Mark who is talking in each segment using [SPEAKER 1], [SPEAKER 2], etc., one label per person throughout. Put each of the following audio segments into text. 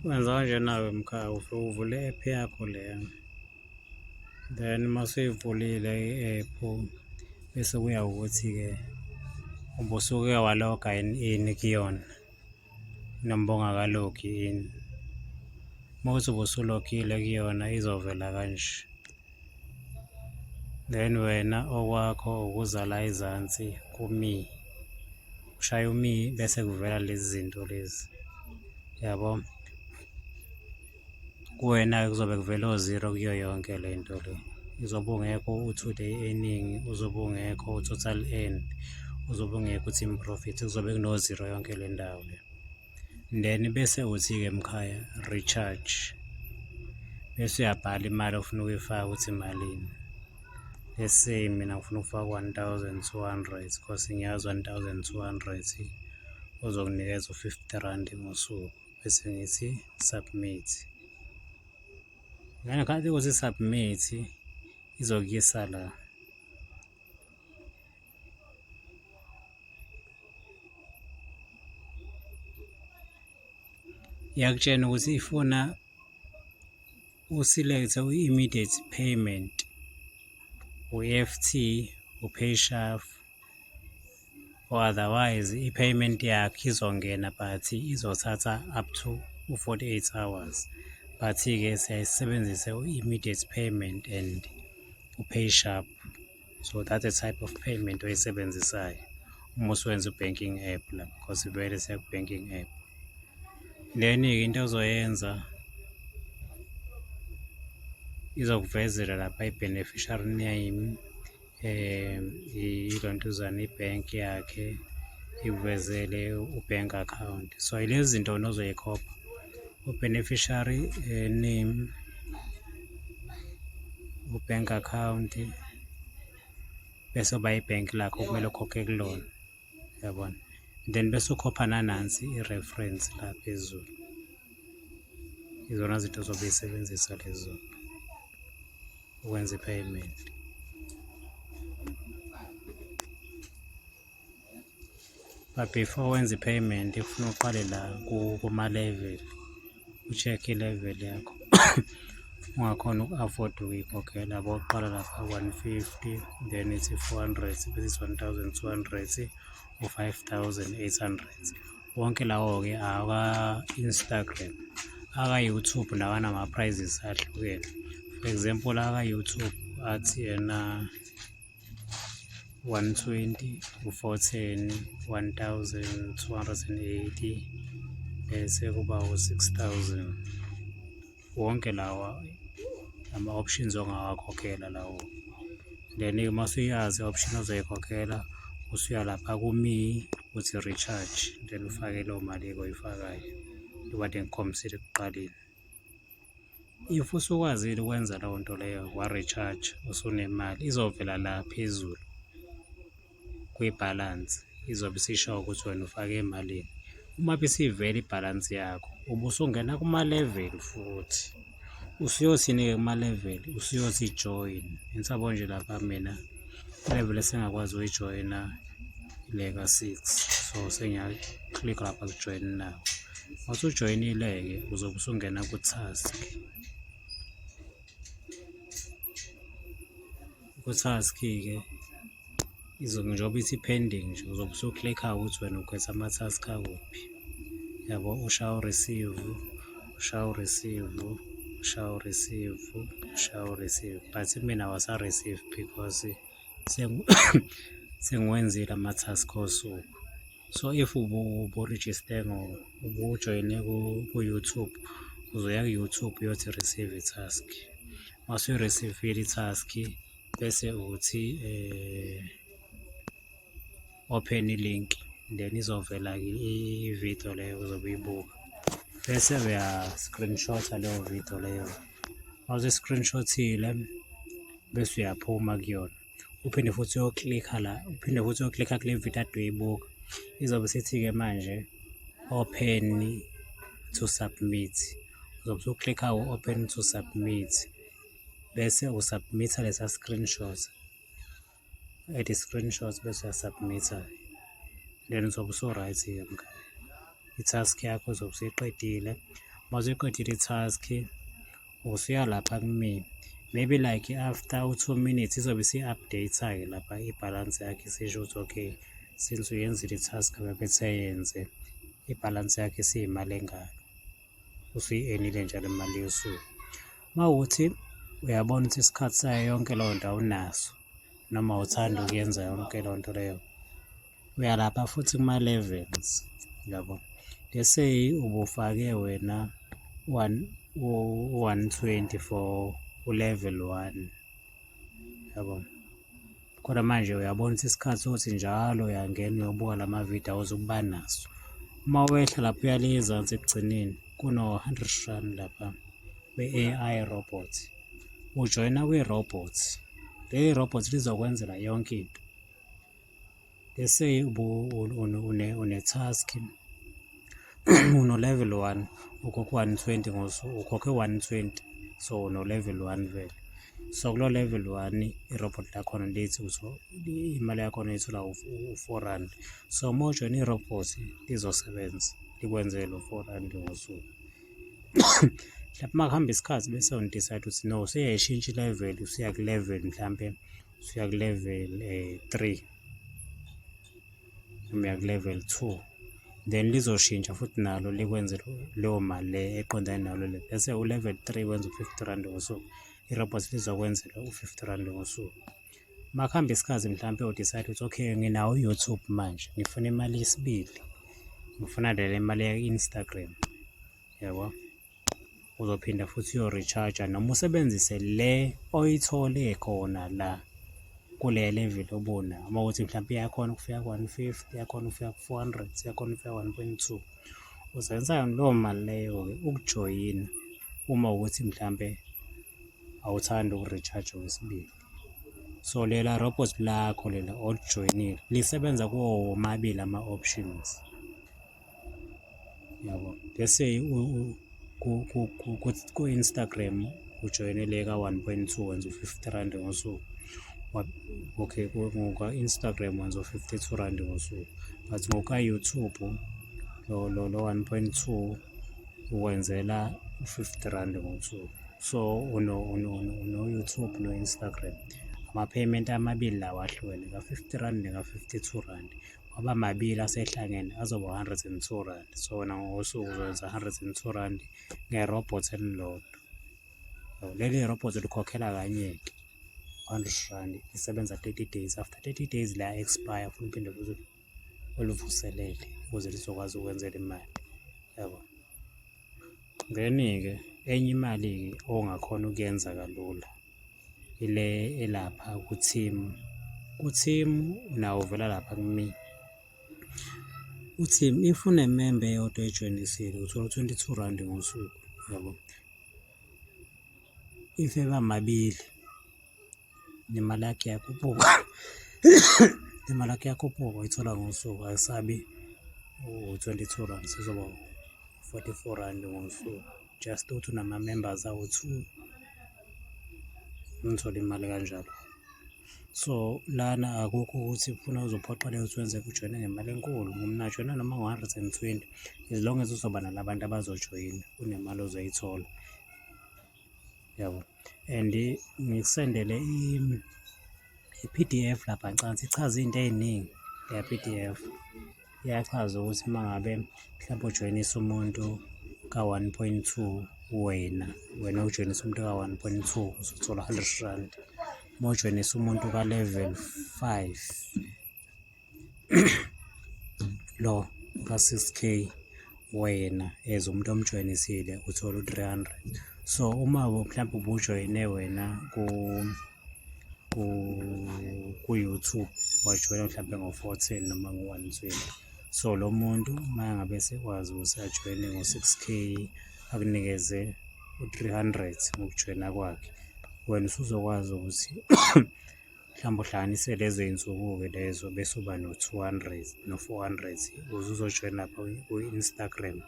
[SPEAKER 1] Wenza kanjena-ke mkhaya, ufike uvule i-app yakho leya, then uma usuyivulile i-app bese kuya ukuthi-ke ubusuke waloga in kuyona noma ubungakalogi in. Uma kuwukuthi ubusulogile kuyona izovela kanje, then wena okwakho ukuza la ezansi ku-me, ushaya u-me bese kuvela lezi zinto lezi, yabo. Kuwena-ke kuzobe kuvela o-zero kuyo yonke le nto le, uzobe ungekho u-today earning, uzobe ungekho u-total earned, uzobe ungekho u-team profit, kuzobe kuno-zero yonke le ndawo le. Then bese uthi-ke mkhaya recharge, bese uyabhala imali ofuna ukuyifaka ukuthi malini. Let's say mina ngifuna ukufaka u-1,200 cause ngiyazi u-1,200 uzokunikeza u-R50 ngosuku, bese ngithi submit. Ngalesikhathi uthi submit izokuyisa la. Iyakutshena ukuthi ifuna u-select-e u-immediate payment, u-E_F_T, u-PayShap or otherwise i-payment yakho izongena but izothatha up to u-48 hours. But-ke siyaye sisebenzise u-immediate payment and u-PayShap. So that's the type of payment oyisebenzisayo uma usuwenza u-banking app la because vele siya ku-banking app. Then-ke into ozoyenza izokuvezela lapha i-beneficiary name, ilontuzana ibhenki yakhe, ikuvezele u-bank account. So yilezi zinto wena ozoyikhopha, u-beneficiary name, u-bank account, bese kuba ibhenki lakho okumele ukhokhe kulona, uyabona. Then bese ukhopha nanansi i-reference la phezulu, izona zinto ozobe uyisebenzisa lezo ukwenza i-payment. But before wenze i-payment kufuna uqale la kuma-level, u-check-e i-level yakho ungakhona uku-afford ukuyikhokhela yabo. Uqala lapha 150 then ithi 400 bese ithi 1,200 u-5,800. Wonke lawo-ke aka-Instagram, aka-YouTube nawo anama-prices ahlukene. For example, aka-YouTube athi ena 120, u-410, 1,280 bese kuba u-6,000. Wonke lawa ama-options ongawakhokhela lawo. Then-ke uma usuyazi i-option ozoyikhokhela usuya lapha ku-me uthi recharge then ufake leyo mali-ke oyifakayo ekade ngikukhombisile ekuqaleni. If usukwazile ukwenza leyo nto leyo wa-recharge usunemali izovela la phezulu kwibhalansi izobe isisho ukuthi wena ufake malini. Uma isivela ibhalansi yakho ubusungena kuma-level futhi, usuyothini-ke kuma-level, usuyothi join. Angithi yabo nje lapha mina i-level esengakwazi ukuyijoyina ile ka-six, so sengiya-click-a lapha ku-join now. Uma usujoyinile-ke uzobe usungena ku-task, ku-task-ke njengoba ithi pending nje uzobe usu-click-a ukuthi wena ukhetha ama-task akuphi, yabo. Ushaye u-receive, ushaye u-receive, ushaye u-receive, ushaye u-receive but mina awasa-receive because sengiwenzile ama-task osuku. So if ubu-register ubujoyine ku-YouTube, uzoya ku-YouTube uyothi receive i-task, mase uyi-receive-ile i-task bese uthi open i-link then izovela-ke i-video leyo ozobe uyibuka, bese uya-screenshot-a leyo video leyo. Uma usuyi-screenshot-ile bese uyaphuma kuyona, uphinde futhi uyo-click-a la, uphinde futhi uyo-click-a kule video ade uyibuka, izobe isithi-ke manje open to submit, uzobe usu-click-a u-open to submit bese u-submit-a lesa screenshot, add i-screenshot bese uya-submit-a, then uzobe usu-right-ke mkhaya, i-task yakho uzobe usuyiqedile. Uma usuyiqedile i-task, usuya lapha ku-me, maybe like after u-2 minutes izobe isi-update-a-ke lapha ibhalansi yakho, isisho ukuthi okay, since uyenzile i-task ababethe yenze, ibhalansi yakho isiyimali engaka, usuyi-earn-ile njalo imali yosuku. Uma kuwukuthi uyabona ukuthi isikhathi sayo yonke leyo nto awunaso noma awuthandi ukuyenza yonke leyo nto leyo, uya lapha futhi kuma-levels, yabo. Let's say ubufake wena one u-120 for u-level one, yabo. Kodwa manje uyabona ukuthi isikhathi sokuthi njalo uyangena uyobuka lama-video awuzukuba naso. Uma wehla lapha uya le ezansi ekugcineni kuno-R100 lapha we-AI robot, ujoyina kwi-robot, leli robot lizokwenzela yonke into. Let's say une-task, uno-level one, ukhokhe u-120 ngosuku, ukhokhe 120, so uno-level one vele. So kulo level one i-robot lakhona lithi imali yakhona uyithola u-R4. So uma ujoyina i-robot lizosebenza likwenzele lo R4 ngosuku. Mhlampe uma kuhamba isikhathi bese u-decide ukuthi no, useyayishintsha i-level, usuya ku-level mhlampe usuya ku-level three noma uya ku-level two, then lizoshintsha futhi nalo likwenzele leyo mali le eqondane nalo le. Bese u-level three wenza u-R50 ngosuku, i-robot lizokwenzela u-R50 ngosuku. Uma kuhamba isikhathi mhlampe u-decide ukuthi okay, nginawo u-YouTube manje, ngifuna imali yesibili, ngifuna le mali ya-Instagram, yabo. Uzophinda futhi uyo-recharge-a noma usebenzise le oyithole khona la kule level obunayo. Uma kuwukuthi mhlampe iyakhona ukufika ku-150, iyakhona ukufika ku-400, iyakhona ukufika ku-1.2. Usebenzisa leyo mali leyo-ke ukujoyina uma kuwukuthi mhlampe awuthandi uku-recharge-a okwesibili. So lela robot lakho lela olijoyinile lisebenza kuwo womabili ama-options, yabo. Let's say ku-Instagram ujoyine le ka-1.2, wenza u-R50 ngosuku, okay, ngoka-Instagram wenza u-R52 ngosuku, but ngoka-YouTube lo 1.2 ukwenzela u-R50 ngosuku. So uno-YouTube no-Instagram, ama-payment amabili lawa ahlukene, ka-R50 neka-R52, waba mabili asehlangene azoba R102. So wena ngosuku uzowenza R102 ngerobhothi elilodwa. Leli robhothi ulikhokhela kanye-ke R100, lisebenza 30 days, after 30 days liya-expire, funa uphinde futhi ulivuselele ukuze lizokwazi ukwenzela imali, yabo. Then-ke enye imali-ke ongakhona ukuyenza kalula ile elapha ku-team, ku-team nawo uvela lapha ku-me. U-team if une-member eyodwa oyijoyinisile uthola u-R22 ngosuku, yabo. If eba mabili nemali yakho iyakhuphuka, nemali yakho iyakhuphuka oyithola ngosuku, ayisabi u-R22, sekuzoba u-R44 ngosuku, just ukuthi unama-members awu-two, ngithola imali kanjalo. So lana akukho ukuthi kufuna uze uphoqeleke ukuthi wenze ujoyine ngemali enkulu, ungajoyina noma ngo-120 as long as uzoba nalabantu abazojoyina unemali ozoyithola, yabo. And ngikusendele i-PDF lapha, ngicabanga ichaza iy'nto ey'ningi leya PDF. Iyachaza ukuthi uma ngabe mhlampe ujoyinisa umuntu ka-1.2, wena ujoyinisa umuntu ka-1.2, uzothola R100. Uma ujoyinisa umuntu ka-level five, lo ka-6K, wena as umuntu omjoyinisile uthola u-300. So uma mhlampe ubujoyine wena ku-YouTube, wajoyina mhlampe ngo-410 noma ngo-120, so lo muntu uma ngabe esekwazi ukuthi ajoyine ngo-6K, akunikeze u-300 ngokujoyina kwakhe, wena usuzokwazi ukuthi mhlawumbe uhlanganise lezo y'nsuku-ke lezo bese uba no-200 no-400 ukuze uzojoyina lapha ku-Instagram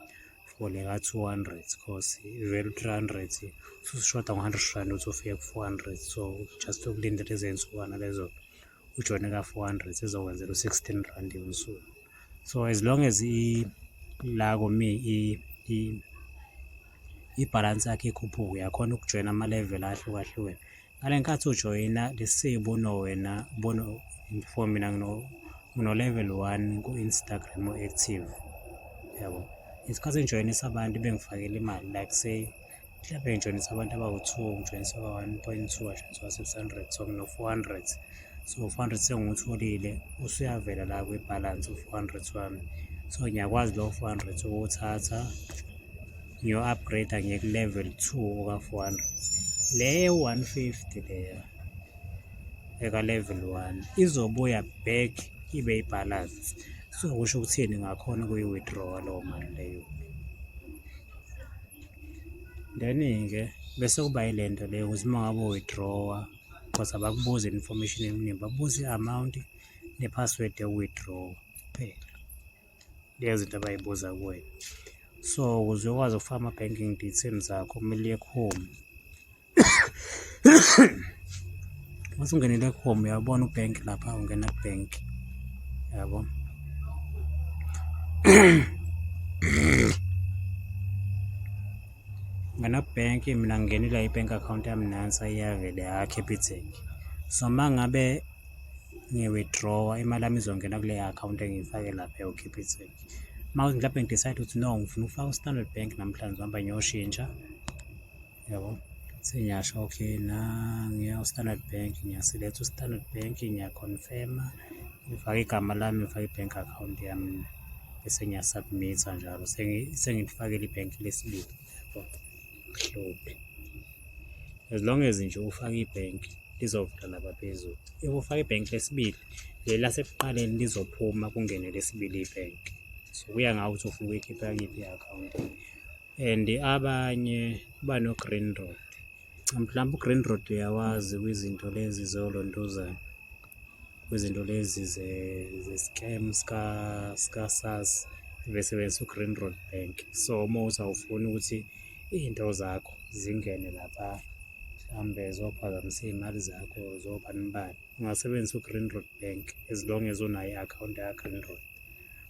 [SPEAKER 1] for le ka-200, cause vele u-300 usushoda ngo-R100 ukuthi ufike ku-400. So just ukulinde lezo y'nsukwana lezo, ujoyine ka-400, izokwenzela u-R16 ngosuku. So as long as la ku-me Ibhalansi yakho ikhuphuke, uyakhona ukujoyina ama-level ahlukahlukene. Ngale nkathi ujoyina lesibo wena for mina ngino-level one ku-Instagram o-active, yabo. Ngesikhathi ngijoyinisa abantu bengifakela imali like say, mhlampe ngijoyinise abantu abawu-two, ngijoyinise oka-1.2, ngajoyinisa oka-600, so ngino-400. So, u-400 sengiwutholile, usuyavela la kwibhalansi u-400 wami. So, ngiyakwazi lowo 400 ukuwuthatha ngiyo-upgrade-a ngiye ku-level two oka-400. Le ewu-150 leya eka-level one izobuya back ibe ibhalansi. So, kusho ukuthini? Ngakhona ukuyi-withdraw-a leyo mali leyo. Then-ke bese kuba yile nto leyo ukuthi uma ngabe u-withdraw-a cause abakubuzi i-information eminingi, bakubuza i-amount ne-password yoku-withdraw-a kuphela. Lezo zinto abayibuza kuwena. So, ukuze ukwazi ukufaka ama-banking details akho kumele uye ku-home. Uma usungenile ku-home uyabona ubhenki lapha, ungena kubhenki yabo. Ungena kubhenki, mina ngingenile i-bank account yami nansi iyavela eya-Capitec. So, uma ngabe ngi-withdraw-a imali yami izongena kuleya akhawunti engiyifake lapha eyo-Capitec. Uma kuwukuthi mhlampe ngi-decide ukuthi no, ngifuna ukufaka u-Standard Bank namhlanje, ngizohamba ngiyoshintsha yabo, sengiyasho okay nangiya u-Standard Bank, ngiya-select u-Standard Bank, ngiya-confirm-a, ngifake igama lami, ngifake i-bank account yami bese ngiya-submit-a njalo, sengilifakile ibhenki lesibili yabo, akuhluphi. As long as nje ufake ibhenki lizovela lapha phezulu, if ufake ibhenki lesibili, leli lasekuqaleni lizophuma kungene elesibili ibhenki. So, kuya ngawe ukuthi ufuna ukuyikhipha kuyiphi i-akhawunti and abanye bano-Green Road, mhlawumbe u-Green Road uyawazi kwizinto lezi zolontuzana, kwizinto lezi ze-scam sika-SARS besebenzisa u-Green Road Bank. So, uma kuwukuthi awufuni ukuthi iy'nto zakho zingene lapha mhlawumbe ziyophazamisa iy'mali zakho zobani bani, ungasebenzisa u-Green Road Bank as long as unayo i-akhawunti yaka-Green Road.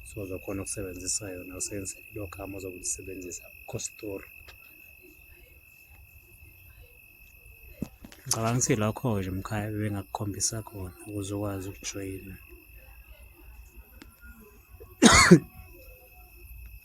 [SPEAKER 1] So, uzokhona ukusebenzisa yona, usebenzise lelo gama ozobe ulisebenzisa, akukho sitori. Ngicabanga ukuthi ilokho-ke nje mkhaya ebengingakukhombisa khona ukuze ukwazi ukujoyina.